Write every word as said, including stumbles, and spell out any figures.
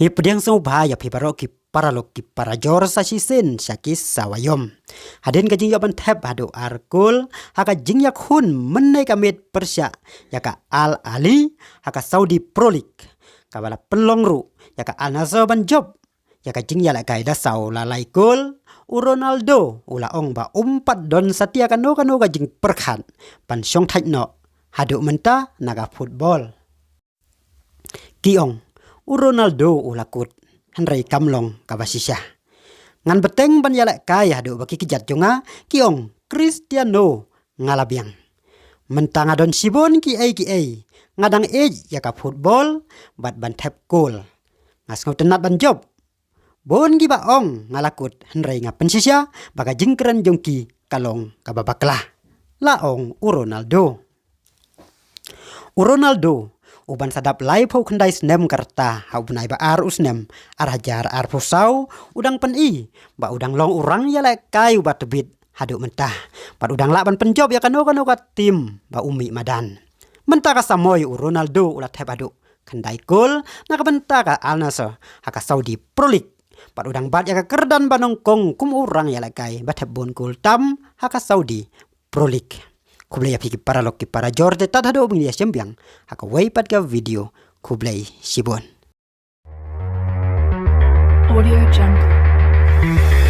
Ngi pdiang sngewbha ïa phi baroh ki paralok ki parajor sa shisien sha ki sawa ïom. Hadien ka jingïoh ban thep haduh ar kol ha ka jingïakhun mynne ka miet pyrshah ïa ka Al Ahly ha ka Saudi Pro League, kaba la pynlong ruh ïa ka Al Nassr ban jop ïa ka jingïalehkai da saw la lai kol. U Ronaldo u la ong ba um pat don satia kano kano ka jingpyrkhat ban shongthait noh haduh mynta na ka football. Ki ong, u Ronaldo u la kut, hynrei kam long kaba shisha. Ngan bteng ban ïalehkai haduh ba ki kjat jong nga ki ong Cristiano nga la biang. Mynta nga don shibun kiei kiei, nga dang ïeit ïa ka football bad ban thep kol. Nga sngewtynnat ban jop. Bun kiba ong nga la kut, hynrei nga pynshisha ba ka jingkren jong ki ka long kaba bakla, la ong u Ronaldo. U Ronaldo, uban sa dap laiphew khyndai snem ka rta ha u bnai ba ar u snem ar hajar arphew saw, u dang pyni ba u dang long u rangïalehkai uba tbit haduh mynta bad u dang lah ban pynjop ïa kano kano ka tim ba u mih madan. Mynta ka samoi u Ronaldo u la thep haduh khyndai kol na ka bynta ka Al Nassr ha ka Saudi Pro League bad u dang bat ïa ka kyrdan ba nyngkong kum u rangïalehkai ba thep bun kol tam ha ka Saudi Pro League. Khublei ïa phi ki paralok ki parajor, te tad haduh ban ïashem biang ha kawei pat ka video. Khublei shibun. Audio Jungle.